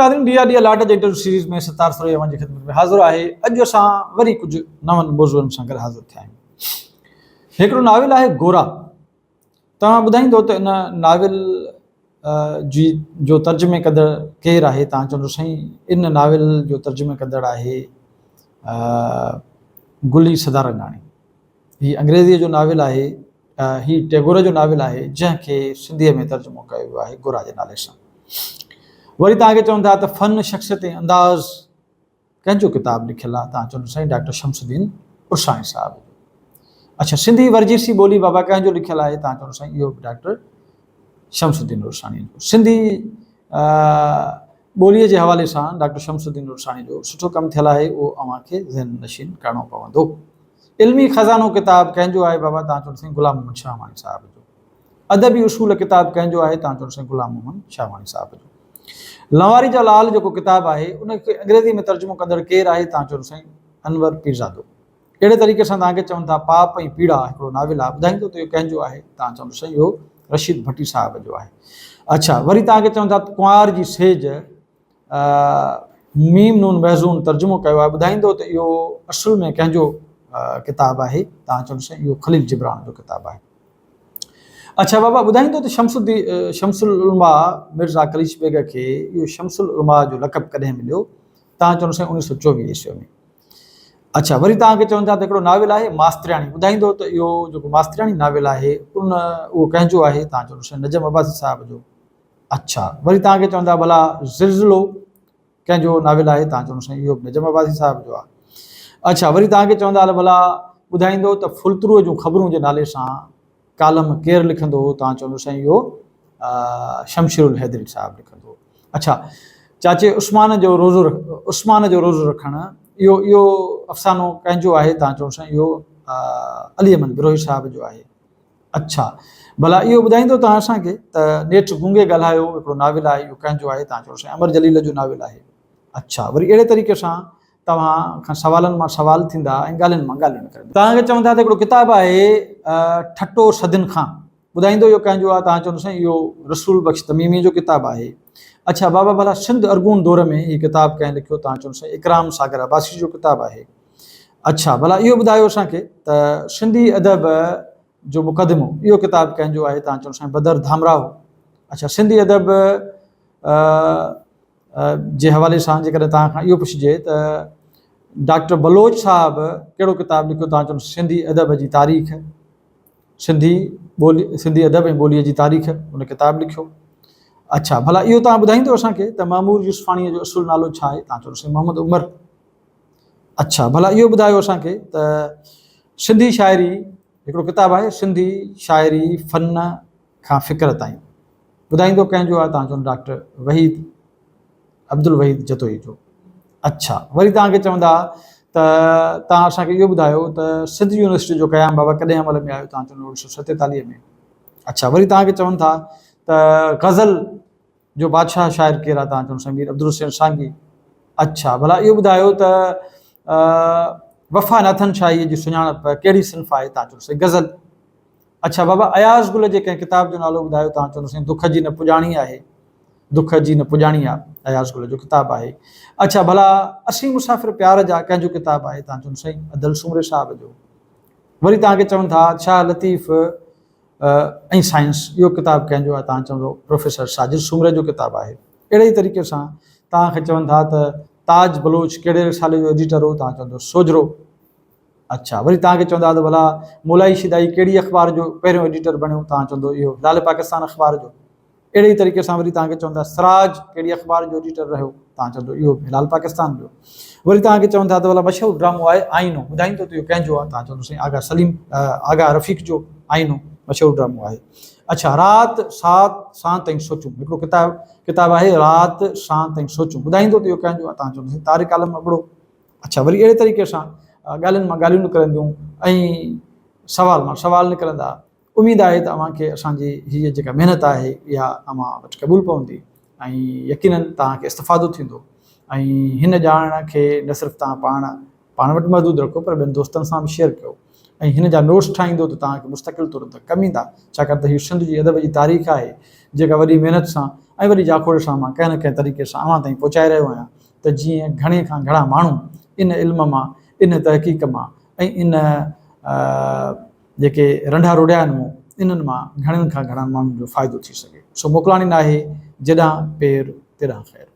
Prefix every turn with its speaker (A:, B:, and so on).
A: ناظرين D R D لاٽ جي انٽرويو سيريز ۾ ستار سروي اوهان جي خدمت ۾ حاضر آهي. اڄ اسان وري ڪجهه نون موضوعن سان گڏ حاضر ٿيا آهيون. هڪڙو ناول آهي گورا. توهان ٻڌائيندو ته ان ناول جي جو ترجمي ڪندڙ ڪير آهي؟ توهان چوندو سائين ان ناول جو ترجمي ڪندڙ آهي گلي سدارنگاڻي. هي انگريزيء جو ناول آهي. هي ٽيگور جو ناول آهي جنهن کي سنڌيء ۾ ترجمو ڪيو ويو آهي گورا جي نالي سان. وري توهان کي چون ٿا ته فن، شخصيت ۽ انداز ڪنهن جو ڪتاب لکيل آهي؟ توهان چوندو سائين ڊاڪٽر شمس الدين عرساڻي صاحب جو. اڇا سنڌي ورجيسي ٻولي بابا ڪنهن جو لکيل آهي؟ توهان چوندو سائين اهو به ڊاڪٽر شمس الدين عرساڻي جو. سنڌي ٻوليء جي حوالي سان ڊاڪٽر شمس الدين عرساڻي جو سٺو ڪم ٿيل آهي اهو اوهان کي ذهن نشين ڪرڻو پوندو. علمي خزانو ڪتاب ڪنهن جو آهي بابا؟ توهان چوندو سائين غلام محمد شاهواڻي صاحب جو. ادبي اصول ڪتاب ڪنهن جو آهي؟ توهان چوندو سائين غلام محمد شاهواڻي صاحب جو. لنواري جا لال جيڪو ڪتاب آهي ان کي انگريزي ۾ ترجمو ڪندڙ ڪير آهي؟ توهان چوندو سائين انور پيرزادو. اهڙي طريقي سان توهان کي چون ٿا پاپ ۽ پيڙا هڪڙو ناول آهي ٻڌائيندو ته اهو ڪنهن جو آهي؟ توهان چوندو سائين اهو رشيد ڀٽي صاحب جو آهي. اڇا وري توهان کي چون ٿا ڪنوار جي سيج ميم نون محزون ترجمو ڪيو آهي ٻڌائيندو ته اهو اصل ۾ ڪنهن جو ڪتاب آهي؟ توهان چوندو سائين اهو خليل جبران جو ڪتاب آهي. اڇا بابا ٻڌائيندو ته شمس الدين شمس العلماء مرزا قليچ بيگ کي اهو شمس العلماء جو لقب ڪڏهن مليو؟ توهان چوندو سائين 1924 عيسوي ۾. اڇا وري توهان کي چون ٿا ته هڪڙو ناول آهي ماسترياڻي ٻڌائيندو ته اهو جيڪو ماسترياڻي ناول آهي ان اهو ڪنهن جو آهي؟ توهان چوندو سائين نجم عباسي صاحب جو. اڇا وري توهان کي چون ٿا ڀلا زلزلو ڪنهن جو ناول آهي؟ توهان چوندو سائين اهو به نجم عباسي صاحب جو آهي. اڇا وري توهان کي چون ٿا ڀلا ٻڌائيندو ته ڦلتروء جون خبرون جي نالي سان ڪالم ڪير لکندو هو؟ توهان چوندو سائين اهو شمشير الحيدري صاحب لکندو هو. اڇا چاچي عثمان جو روزو عثمان جو روزو رکڻ اهو اهو افسانو ڪنهن جو آهي؟ توهان چوندو سائين اهو علي احمد بروهي صاحب جو آهي. اڇا ڀلا اهو ٻڌائيندو توهان اسان کي ته نيٺ گونگي ڳالهايو هڪڙو ناول آهي اهو ڪنهن جو آهي؟ توهان چوندو سائين امر جليل جو ناول آهي. اڇا وري اهڙي طريقي سان توهان کان سوالن مان سوال ٿيندا ۽ ڳالهين مان ڳالهيون نڪرنديون. توهان کي چون ٿا ته هڪڙو ڪتاب آهي ٺٽو صدين کان ٻڌائيندو اهو ڪنهن جو آهي؟ توهان چوندو سائين اهو رسول بخش تميمي جو ڪتاب آهي. اڇا بابا ڀلا سنڌ ارغون دور ۾ هي ڪتاب ڪنهن لکيو؟ توهان چوندو سائين اڪرام ساگر عباسي جو ڪتاب آهي. اڇا ڀلا اهو ٻڌايو اسان کي ته سنڌي ادب جو مقدمو اهو ڪتاب ڪنهن جو آهي؟ توهان چوندو سائين بدر ڌامراهو. اڇا سنڌي ادب جي حوالي سان جيڪڏهن توهان کان اهو پڇجي ته ڊاڪٽر بلوچ صاحب ڪهڙو ڪتاب لکيو توهان چوندو سنڌي ادب جي تاريخ سنڌي ٻولي سنڌي ادب ۽ ٻوليء جي تاريخ ان ڪتاب لکيو. اڇا ڀلا اهو توهان ٻڌائيندو اسان کي ته معمور يوسفاڻيء جو اصل نالو ڇا آهي؟ توهان چوندو سائين محمد عمر. اڇا ڀلا اهو ٻڌايو اسان کي ته سنڌي شاعري هڪڙو ڪتاب آهي سنڌي شاعري فن کان فڪر تائين ٻڌائيندو ڪنهن جو آهي؟ توهان چوندو ڊاڪٽر وحيد عبدالوحيد جتوئي جو. اڇا وري توهان کي چوندا ته توهان اسان کي اهو ٻڌايو ته سنڌ يونيورسٽي جو قيام بابا ڪڏهن عمل ۾ آيو؟ توهان چوندو 1947 ۾. اڇا وري توهان کي چون ٿا ته غزل جو بادشاهه شاعر ڪير آهي؟ توهان چوندو سائين مير عبدالحسين سانگي. اڇا ڀلا اهو ٻڌايو ته وفا ناٿن شاهيء جي سڃاڻپ ڪهڙي صنف آهي؟ توهان چوندو سائين غزل. اڇا بابا اياز گل جي ڪنهن ڪتاب جو نالو ٻڌايو؟ توهان چوندو سائين دک جي نه پڄاڻي آهي. دک جي نه پڄاڻي آ اياز گل جو ڪتاب آهي. اڇا ڀلا اسين مسافر پيار جا ڪنهن جو ڪتاب آهي؟ توهان چوندو سائين ادل سومري صاحب جو. وري توهان کي چون ٿا شاهه لطيف ۽ سائنس اهو ڪتاب ڪنهن جو آهي؟ توهان چوندو پروفيسر ساجد سومري جو ڪتاب آهي. اهڙي ئي طريقي سان توهان کي چون ٿا ته تاج بلوچ ڪهڙي رسالي جو ايڊيٽر هو؟ توهان چوندو سوجهرو. اڇا وري توهان کي چوندا ته ڀلا مولائي شيدائي ڪهڙي اخبار جو پهريون ايڊيٽر بڻيو؟ توهان چوندو اهو هلال پاڪستان اخبار جو. اهڙي ئي طريقي سان وري توهان کي چوندا سراج ڪهڙي اخبار جو ايڊيٽر رهيو؟ توهان چوندو اهو به هلال پاڪستان جو. وري توهان کي چون ٿا ته ڀلا مشهور ڊرامو آهي آئينو ٻڌائيندو ته اهو ڪنهن جو آهي؟ توهان چوندو سائين آغا سليم آغا رفيق جو آئينو مشهور ڊرامو آهي. اڇا رات سات سانت ۽ سوچون هڪڙو ڪتاب ڪتاب آهي رات سانت ۽ سوچون ٻڌائيندو ته اهو ڪنهن جو آهي؟ توهان چوندو سائين طارق عالم ابڙو. اڇا وري اهڙي طريقي سان ڳالهين مان ڳالهيون نڪرنديون ۽ سوال مان سوال نڪرندا. اميد آهي ته اوهان کي اسان جي هيء جيڪا محنت آهي اها اوهان وٽ قبول پوندي ۽ يقينن توهان کي استفادو ٿيندو ۽ هن ڄاڻ کي نه صرف توهان پاڻ پاڻ وٽ محدود رکو پر ٻين دوستن سان به شيئر ڪيو. ۽ هن جا نوٽس ٺاهيندو ته توهان کي مستقل طور تي ڪم ايندا، ڇاڪاڻ ته هي سنڌ جي ادب جي تاريخ آهي، جيڪا وڏي محنت سان ۽ وڏي جاکوڙ سان مان ڪنهن نه ڪنهن طريقي سان اوهان تائين پهچائي رهيو آهيان ته جيئن گهڻي کان گهڻا ماڻهو ان علم مان، ان تحقيق مان ۽ ان جيڪي رنڍا روڙيا آهن مون، انهن مان گهڻن کان گهڻن ماڻهن جو فائدو ٿي سگهي. سو موڪلاڻي ناهي، جيڏانهن پير تيڏانهن خير.